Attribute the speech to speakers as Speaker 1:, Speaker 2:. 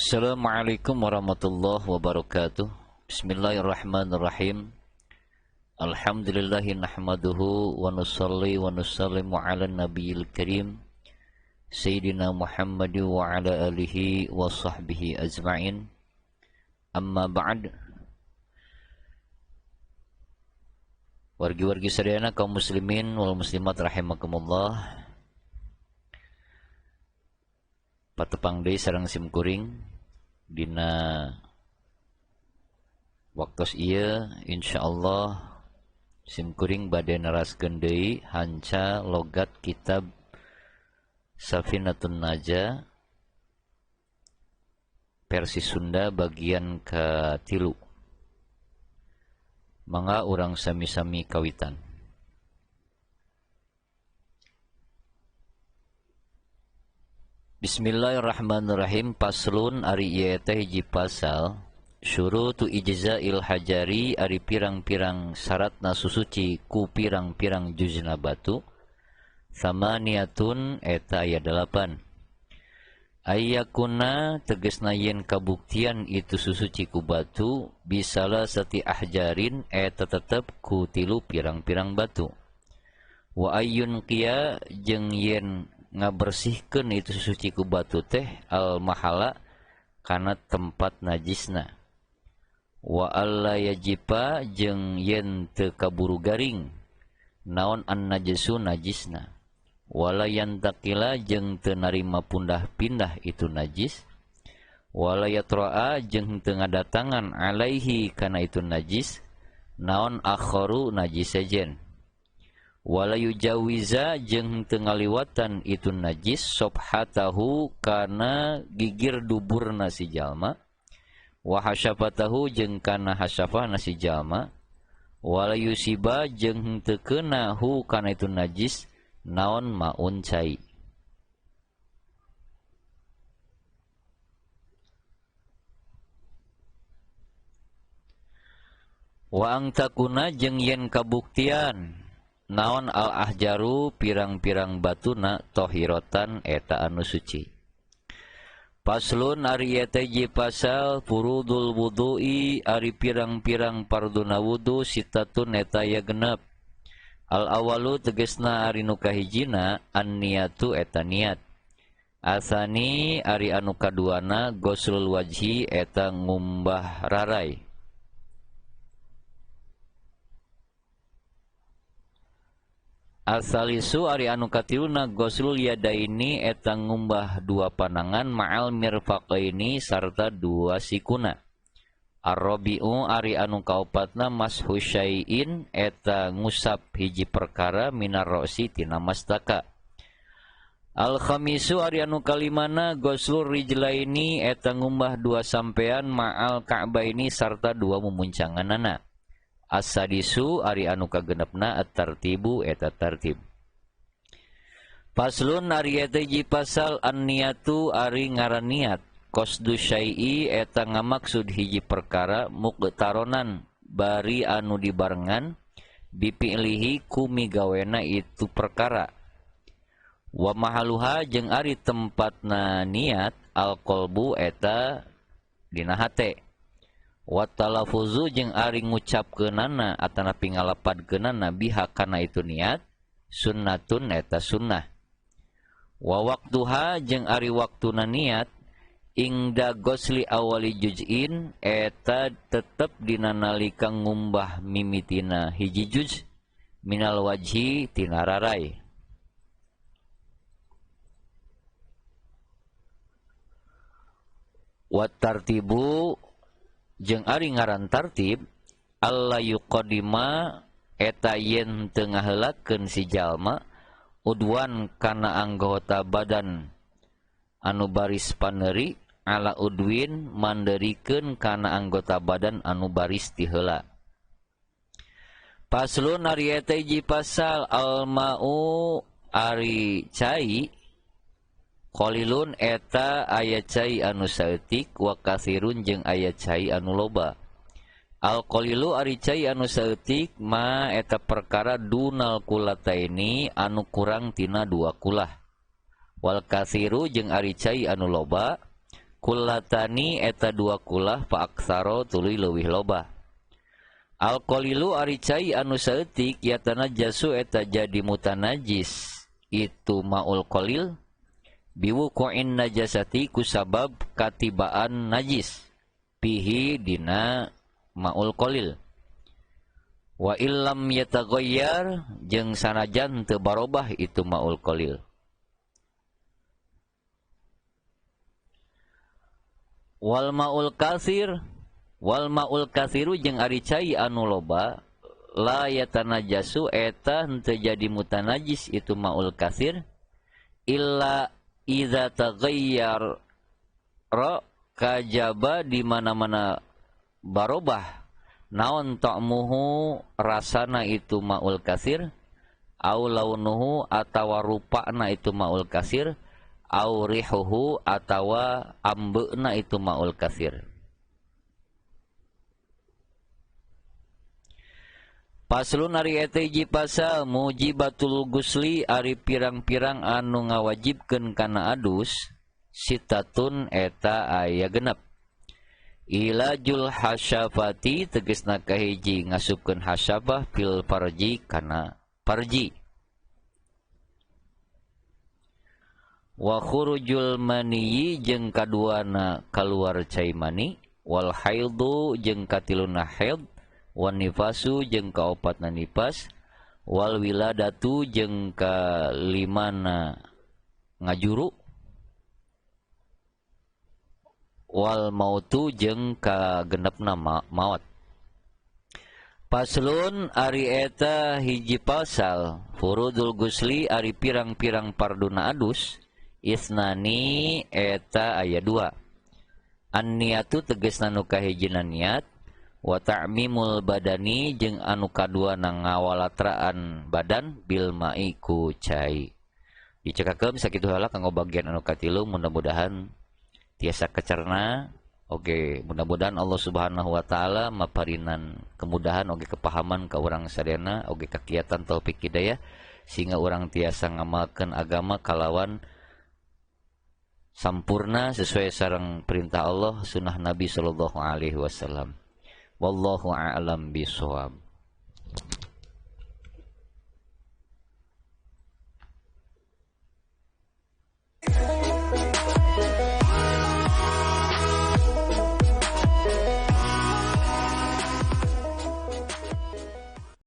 Speaker 1: Assalamualaikum warahmatullahi wabarakatuh. Bismillahirrahmanirrahim. Alhamdulillahi nahmaduhu wa nusalli wa nusallimu ala nabiyil karim Sayyidina Muhammad wa ala alihi wa sahbihi ajma'in. Amma ba'd. Wargi-wargi sadayana kaum muslimin wal muslimat rahimakumullah. Patepang deui sareng simkuring dina waktos ieu insyaallah simkuring bade neraskeun deui hanca logat kitab Safinatun Najah versi Sunda bagian ke-3. Mangga urang sami-sami kawitan. Bismillahirrahmanirrahim. Paslun ari ieu teh hiji pasal syurutu ijza'il hajari ari pirang-pirang syaratna susuci ku pirang-pirang juzna batu samaniatun eta aya 8. Ayyakuna tegesna yen kabuktian itu susuci ku batu bisalah sati ahjarin eta tetep ku tilu pirang-pirang batu. Wa ayyun qiya jeung yen ngabersihkeun itu suci ku batu teh al mahala kana tempat najisna. Wa alla yajiba jeung yen teu kaburu garing naon an najisu najisna. Wala yantakila jeung teu narima pundah-pindah itu najis. Wala yatra'a jeung teu ngadatangan alaihi kana itu najis naon akharu najis sejen. Wala yujawiza jeung teu ngaliwatan itu najis sobhatahu kana gigir duburna si jalma. Wa hasyafatahu jeung kana hasyafahna si jalma. Wala yusiba jeung teu keuna hu kana itu najis naon maun cai. Wa angtakuna jeung yen kabuktian naon al ahjaru pirang-pirang batuna tohirotan eta anu suci. Paslun ari eta hiji pasal furudul wudu'i ari pirang-pirang farduna wudu sitatun eta aya genep. Al awalu tegesna ari nu kahijina an niatu eta niat. Asani ari anu kaduana ghuslul wajhi eta ngumbah rarai. Asalisu ari anu katiluna ghuslul yadaini eta ngumbah dua panangan ma'al mirfaqaini sarta dua sikuna. Arrobi'u ari anu kaopatna mashu syai'in eta ngusap hiji perkara minar ro'si tina mastaka. Al khamisu ari anu kalimana ghuslul rijlaini eta ngumbah dua sampean ma'al ka'baini sarta dua mumuncanganana. Asadisu ari anu kagenepna at-tartibu eta tartib. Paslun ari eta hiji pasal an-niatu ari ngaran niat qasdu syai'i eta ngamaksud hiji perkara muqtaronan bari anu dibarengan bipi'lihi ku migawena itu perkara. Wa mahaluha jeung ari tempatna niat al-qalbu eta dina hate. Wa talafuzu jeung ari ngucapkeunana atanapi ngalapadkeunana biha kana itu niat sunnatun eta sunnah. Wa waqtuha jeung ari waktuna niat ingda ghusli awali juz'in eta tetep dina nalika ngumbah mimitina hiji juz minal wajhi tina rarai. Wa tartibu jeung ari ngaran tartib alla yuqaddima eta yen teu ngaheulakeun si jalma udwan kana anggota badan anu baris paneri ala udwin manderikeun kana anggota badan anu baris ti heula. Paslun ari eta hiji pasal almau ari cai qalilun eta aya cai anu saeutik wa katsirun jeung aya cai anu loba. Al qalilu ari cai anu saeutik ma eta perkara dunal kulataini anu kurang tina dua kulah. Wal katsiru jeung ari cai anu loba Kullatani eta dua kulah fa aktsaro tuluy leuwih loba. Alqalilu ari cai anu saeutik yatanajasu eta jadi mutanajis itu maul qalil biwuqu'in najasati kusabab katibaan najis pihi dina maul qalil. Wa illam yataghayyar jeung sanajan teu barobah itu maul qalil. Wal maul katsir wal maul katsiru jeung ari cai anu loba la yatanajasu eta henteu jadi mutanajis itu maul katsir illa idza taghayyar ra kajaba di mana-mana barobah naon ta'muhu rasana itu maul katsir au launuhu atawa rupana itu maul katsir au rihuhu atawa ambeuna itu maul katsir. Paslon ari eta hiji pasal mujibatul gusli ari pirang-pirang anu ngawajibkeun kana adus sitatun eta aya genep. Ilajul hasyafati tegesna kahiji ngasupkeun hasyafah fil farji kana farji. Wa khurujul maniyi jeung kaduana kaluar cai mani, wal haidhu jeung katiluna haid, wan nifasu jeung kaopatna nifas, wal wiladatu jeung kalimana ngajuru, wal mautu jeung kagenepna maot. Paslon ari eta hiji pasal furudul gusli ari pirang-pirang parduna adus isnani eta aya dua. An-niyatu tegesna nu kahijina niat, wa ta'mimul badani jeung anu kadua na ngawalatraan badan bil ma'i ku cai. Dicekakeun sakitu heula kanggo bagian anu katilu, mudah-mudahan tiasa kecerna. Oke, mudah-mudahan Allah Subhanahu wa taala maparinan kemudahan oge kepahaman ka urang sadayana, oge kakiatan taufik hidayah sehingga urang tiasa ngamalkeun agama kalawan sampurna sesuai sareng perintah Allah sunnah Nabi sallallahu alaihi wasallam. Wallahu a'lam bishawab.